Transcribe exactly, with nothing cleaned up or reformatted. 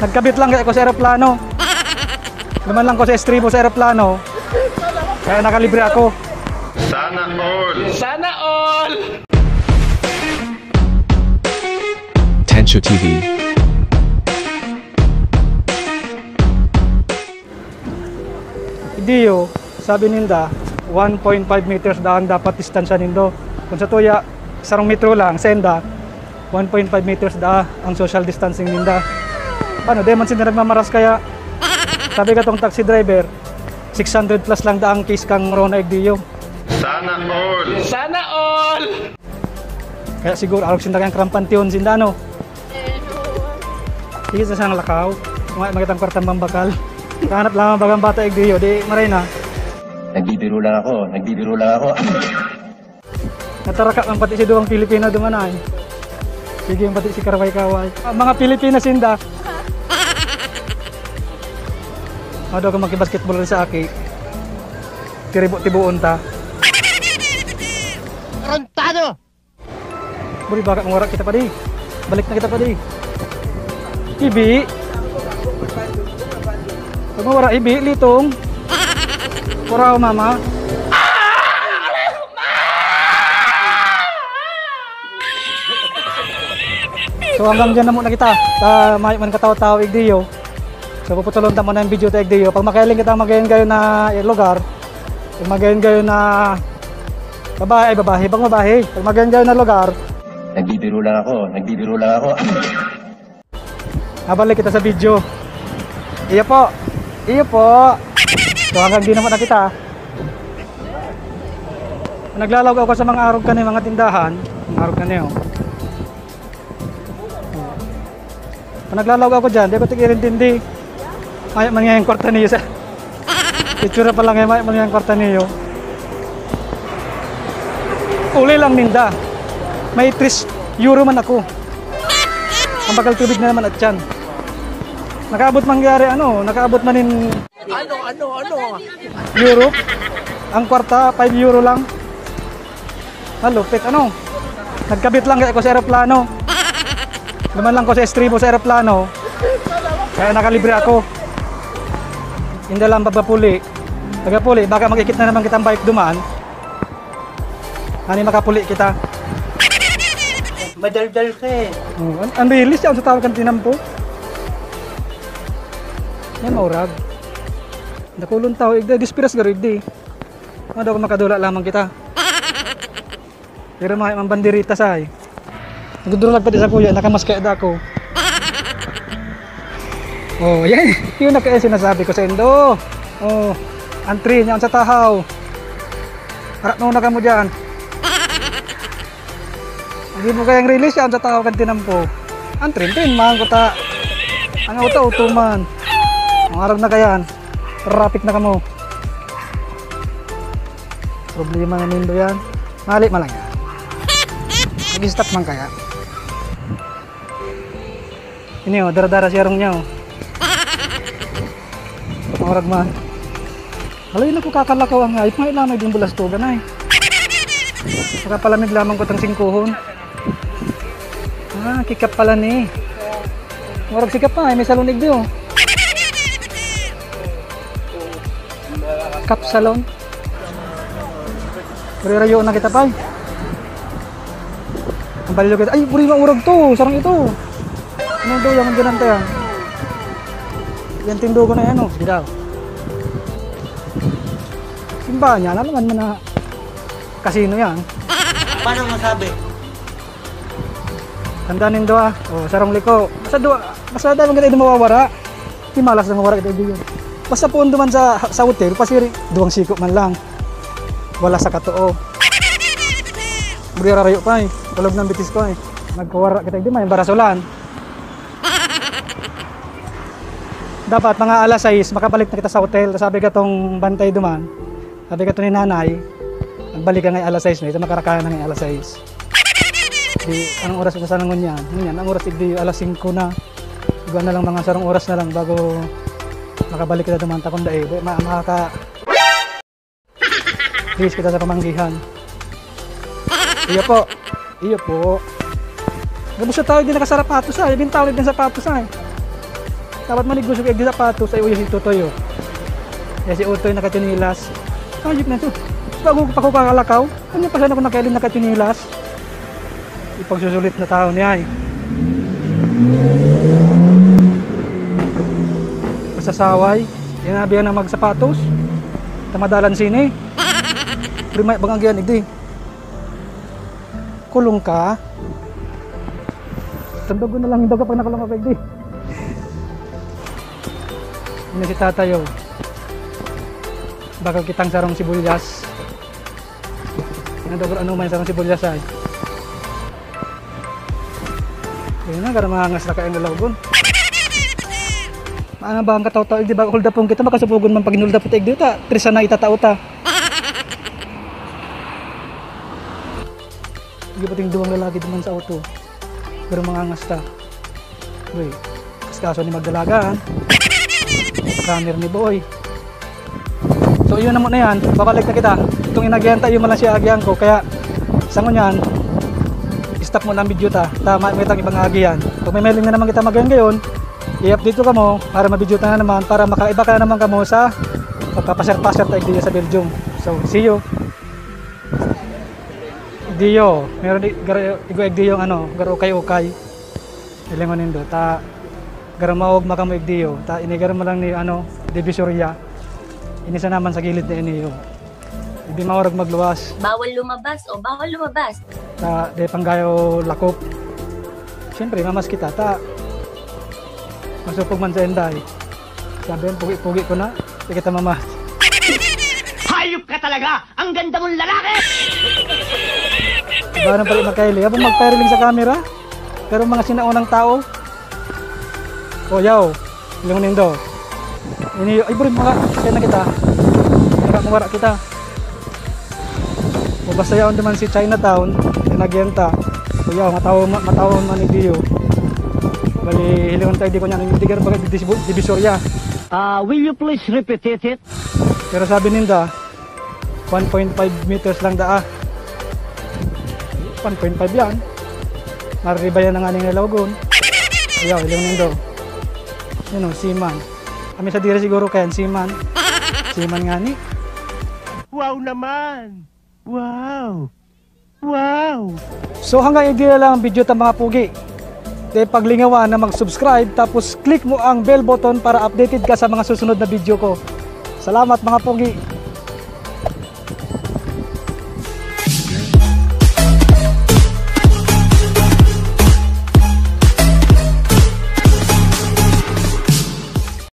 Nagkabit lang kaya ako sa eroplano. Duman lang ko sa estribo sa eroplano. Kaya nakalibre ako. Sana all! Sana all! Tensyo T V. Diyo, sabi ninda, one point five meters daa an dapat distansya nindo. Kung sa tuya, sarong metro lang, sa inda, one point five meters daa ang social distancing ninda. Paano? Di man sila nagmamaras kaya. Sabi katong taxi driver, six hundred plus lang daa ang case kang Rona igdiyo. Sana all! Sana all! Kaya siguro, arog sinda kayang krampantihon sinda, ano? Sige sa sang lakaw. Mga magandang kwartang mambakal. Kahanap lamang bagang bata igdiyo, di maray na. Nagbibiro lang ako, nagbibiro lang ako. Nataraka man pati si duwang Pilipino duman ay. Sige, pati si Karaway-Kaway. Ah, mga Pilipino sinda. Ano daw kung magkibasketball sa aki? Tiribo-tibuon ta. Tarantado! Buri, baka mawara kita pa di. Balik na kita pa di. Ibi. Pag mawara, ibi, litong. Kuraw, mama. So, hanggang dyan na muna kita. Sa may man katawa-tawa, igdiyo. So, puputulon ta muna yung video ta igdiyo. Pag makahiling kita magayon-gayon na, eh, lugar, pag magayon-gayon na babae, ay, babae, pag babae, pag magayon-gayon na lugar. Nagbibiro lang ako, nagbibiro lang ako. Mabalik kita sa video. Iyo po. Iyo po. So, hanggang di naman na kita. Naglalaog ako sa mga arog kani, mga tindahan. Mga arog kani, oh. Pag naglalawag ako dyan, di ko tigirintindi. Ay, mangyayang kwarta niyo sa itsura pa lang, eh, may mangyayang kwarta niyo. Uli lang ninda. May tris euro man ako. Ang bakal tubig na naman at yan. Nakaabot mangyari, ano, nakaabot man in Ano, ano, ano? Europe. Ang kwarta, five euro lang. Malupit, ano? Nagkabit lang kaya ako sa eroplano. Duman lang ko sa estribo sa eroplano. Kaya nakalibre ako. Hindi lang pagpapuli. Pagpapuli, baka mag-ikit na naman kitang bike duman. Ani makapuli kita. Madaldal ka eh. Oh, an, ang rilis yan sa tawag kan tinampo. Yan, maurag. Dakulon tao, igda, dispiras garo, igdi. Ano daw kung makadula lamang kita? Pero mga ibang banderita sa ay. Nagdudulag pati sa kuya, nakamaskay da ako. Oh, yan. Yun na kaya sinasabi ko sa indo. Oh, ang train yan sa tahaw. Harap na kamo dyan. Hindi mo kayang release yan sa tao kan tinampo. Ang train, train man, kuta. Ang auto, auto man. Ang arog na kayan. Traffic na kamo. Problema na nindo yan. Mali man lang yan. Mag-stop man kaya. Ini, oh, dara-dara si arong niya, oh. Maurag man. Haloy na ko kakalakaw ang ayop. May lamay din bulastogan ay. Nakapalamig lamang ko tang singkuhon. Ah, kikap pala ni. Maurag si Kap pa, ay may salon igdi, oh. Kap Salon. Pero rayo na kita, pay. Ang balilo kita. Ay, puri maurag to. Sarang ito. Ano daw yung ganun tayo? Yan tindogo na yan, oh. Sige daw. Simbahan yan. Ano naman na kasino yan? Paano masabi? Tanda nindo, ah. Oh, sarong liko. Basta duwa, basta dahil maganda yung mawawara. Di malas na mawara kita, igdi. Basta poon duman sa, sa hotel, pasiri, duwang siko man lang. Wala sa katoo. Buri rayo pa eh. Kulog ng bitis ko eh. Nagkawara kita, igdi, may barasolan. Dapat mga alas sais, makabalik na kita sa hotel. Sabi ka tong bantay duman. Sabi ka to ni nanay, nagbalik ka ngay alas sais na, ito makarakahan na ngay alas sais. Di, anong oras na sa ngunyan? Ngunyan, ang oras, igdi, alas singko na. Iba na lang, mga sarong oras na lang bago makabalik kita duman, takon dai. Di, ma-, makaka-, Please kita sa pamanggihan. Iyo po. Iyo po. Gabos sa tao din nakasarapatos ay. Ibintaw din sapatos ay. Dapat manegosyo ka igdi sapatos, ay uyo si Totoy, oh. Kaya si Utoy nakatsinilas. Ayop na ito. Bago pa ko kakalakaw, ano pa sana ako nakailin nakatsinilas? Ipagsusulit na tao niya, eh. Masasaway. Yan na, biya na magsapatos. Tamadalan sini. Primay, bang agian, igdi. Kulong ka? Tandog ko na lang, hindi ka pag nakulong ako, igdi. Ini si tatay, oh. Bakal kitang sarong sibuyas. Ano daw ano may sarong sibuyas ay? Yan na, gara mga ngas na kayang lalagon. Ano ba ang kataw-taw? Di ba, hold upon kita, makasupugon man pag hold up kita, igdi ta, prisa na itatao ta. Hindi pa ting duwang lalaki duman sa auto. Pero mga ngasta. Uy, kaskaso ni magdalagan. Runner ni Boy. So, yun na muna yan. Babalik na kita. Itong inagihan tayo, malang siya agihan ko. Kaya, sa ngunyan, stop muna ang video ta. Ta, may, may tang ibang agihan. Pag may mailing na naman kita magayon ngayon, i-update ko kamo para ma-video ta na naman, para makaiba ka na naman kamo sa pagpapasar-pasar ta igdi sa Belgium. So, see you. Igdiyo, meron di, gar-, igwa igdiyo ang ano, gar ukay-ukay. Hilingon nindo, ta, gar maog makamo igdiyo, ta, inigar mo lang ni, ano, Divisoria. Ini sa naman sa gilid na iniyo. Hindi maorag magluwas. Bawal lumabas o bawal lumabas. Ta, di panggayo lakop. Siyempre, mamas kita, ta. Masupog man sa inday. Sabi, "Ang pugi-pugi ko na, di kita mamas." Hayop ka talaga! Ang ganda mong lalaki! Iba na pala makaili. Habang magpiriling sa camera, pero mga sinaunang tao, o, yaw, yung nindo. Ini, ay, bro, mga, kaya na kita. Mura, mura kita. O, basta yaon naman si Chinatown, tinagyan ta. O, yaw, matawo, ma-, matawo man ni Dio. Bali, hilingon tayo, di ko niya, hindi ka rin Divisoria. Ah, will you please repeat it? Pero sabi ninda, one point five meters lang daa. One point five yan. Mariribayan na nga ning lalawagon. Ayaw, ilang nindo. Yun o, seaman. Kami sa diri siguro kayan, seaman. Seaman nga ni. Wow naman! Wow! Wow! So hanggang igdi na lang ang video ta, mga pugi. Di paglingawan na mag-subscribe tapos click mo ang bell button para updated ka sa mga susunod na video ko. Salamat, mga pugi!